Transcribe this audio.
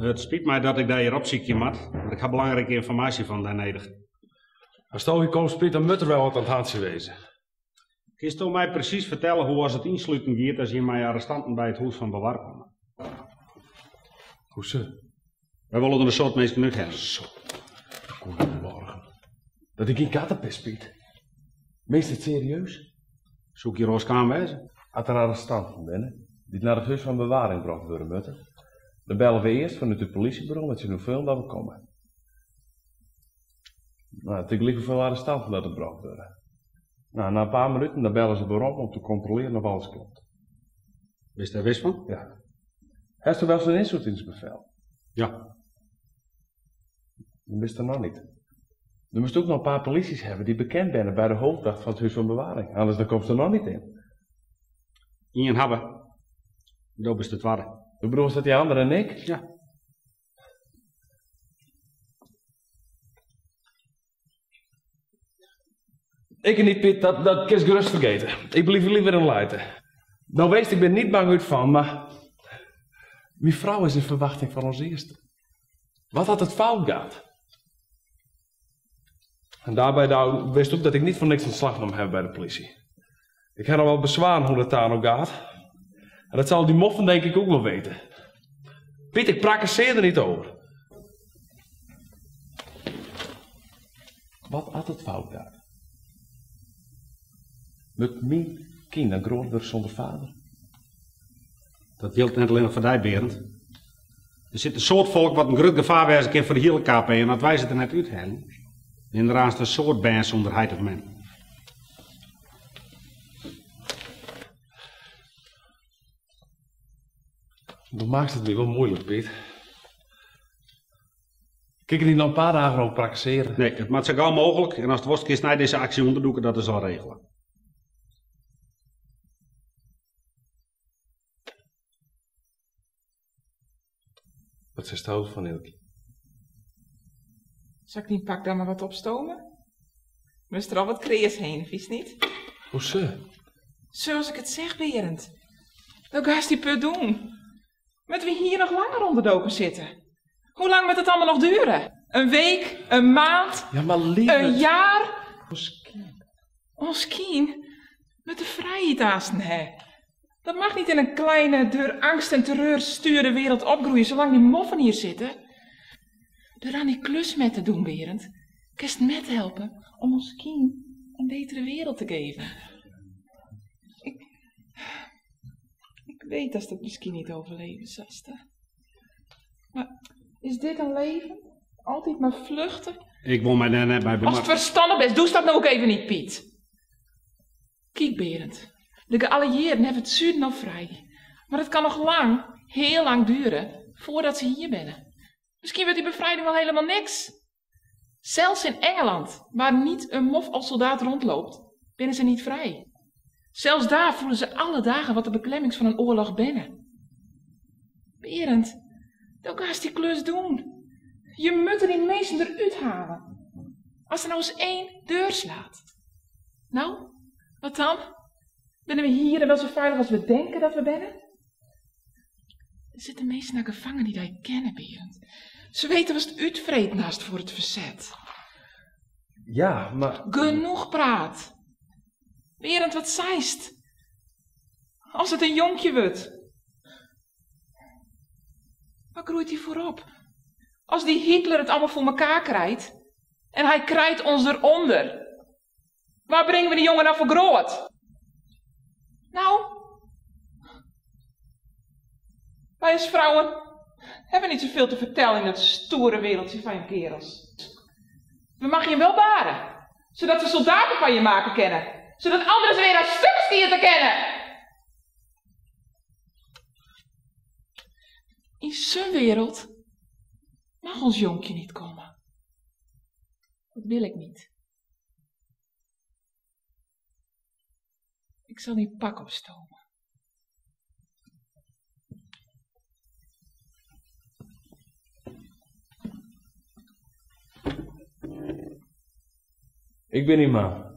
It spyt my dat ik dy hjir opsykje moat, mar ik ha belangrike ynformaasje fan dy nedich. Asto hjir komst, Piet, dan moat der wer wat oan it hantsje weze. Kinsto my presys fertelle hoe as it ynsluten giet as jim mei arrestanten by it hûs fan bewar komme? Hoe se? Wy wolle der in soad minsken úthelje. Zo, goedemorgen. Dat ik gjin kattepis, Piet. Meenst it serieus? Soe ik hjir oars kaam wêze? As der arrestanten binne dy't nei it hûs fan bewaring brocht wurde moatte, dan belle we earst fanút it polysjeburo mei tsjin hoefolle dat we komme. No, tagelyk hoefolle arrestanten dat der brocht wurde. No, nei in pear minuten dan belle se werom om te kontrolearjen of alles kloppet. Bist dêr wis fan? Ja. Hast do wel sa'n ynslutingsbefel? Ja. Dan bist der noch niet. Der moatst ek noch in pear polysjes hawwe dy't bekend binne by de hoofdwacht fan it hûs fan bewaring. Anders dan komst der noch niet yn. Ien hawwe. Do bist de twadde. Do bedoelst dat dy andere en ik? Ja. Ik niet, Piet, dat, dat kinst gerust fergete. Ik bliuw leaver yn Leite. No witst, ik bin niet bang út fan, mar myn frou is yn ferwachting fan ons earste. Wat as it fout giet? En dêrby do witst ek dat ik niet foar niks ûntslach nommen haw by de polysje. Ik ha noch wol beswaren hoe't it dêr no giet. En dat sille dy moffen denk ik ek wol witte. Piet, ik prakkesear der niet oer. Wat as it fout giet? Moat myn kind dan grut wurde sûnder vader? Dat jildt net allinnich foar dy, Berend. Der sit in soad folk wat in grut gefaar wêze kin foar de hiele KP en as wy se der net úthelje, binne der aanst in soad bern sûnder heit of mem. Do makkest it my wol muoilik, Piet. Kin ik der noch in pear dagen oer prakkesearje? Nee, it moat sa gau mooglik en ast wolst kinst nei dizze aksje ûnderdûke, dat is al regele. Wat seisto derfan, Eelkje? Sil ik dyn pak dan mar wat opstome? Moatst der al wat kreas heen, fynst niet? Hoe se? Zoals ik it zeg, Berend. Do gaast dy put doen. Moatte we hier noch langer ûnderdoken sitte? Hoe lang moat it allemaal noch duren? In week? In maand? Ja, mar lieverd. In jaar? Ons kind. Ons kind moat de frijheid aansten hè. Dat mag niet in een kleine, door angst en terreur stuurde wereld opgroeien zolang die moffen hier zitten. Door aan die klus met te doen, Berend, kinst met helpen om ons kind een betere wereld te geven. Ik, ik weet dat het misschien niet overleven, Saste. Maar is dit een leven? Altyd mar vluchten? Ik wol my dêr net by Ast bemuoie. ferstannich bist, doest dat no ek even niet, Piet. Kyk, Berend, de gealliearden hawwe it suden al frij. Mar it kan noch lang, heel lang duren, foardat se hier binne. Miskien wurdt dy befrijding wol helemaal niks. Sels in Engeland, waar niet een mof als soldaat rondloopt, binne se niet frij. Sels daar voele se alle dagen wat de beklemmings fan in oarloch binne. Berend, do gaast dy klus doen. Je mutte dy minsken derút halen. As der no ris één deur slaat. No, wat dan? Binne we hier dan wel zo feilich as we denke dat we binne? Der sitte minsken dêr gefangen dy't dy kenne, Berend. Se witte watst útfreten hast foar it ferset. Ja, mar. Genoeg praat. Berend, wat seist? As it in jonkje wurdt. Waar groeit dy foarop? As dy Hitler it allemaal foar mekaar krijt en hy krijt ons deronder. Waar bringe we dy jonge dan foar groat? No, wy as frouwen hawwe niet zoveel te fertellen yn dat stoere wereldje fan jim kerels. We mag jim wel baren, sadat we soldaten fan jim maken kinne, sadat anderen se weer as stuk skiete kinne. Yn sa'n wereld mag ons jonkje niet komme. Dat wil ik niet. Ik sil dyn pak opstome. Ik bin dyn man.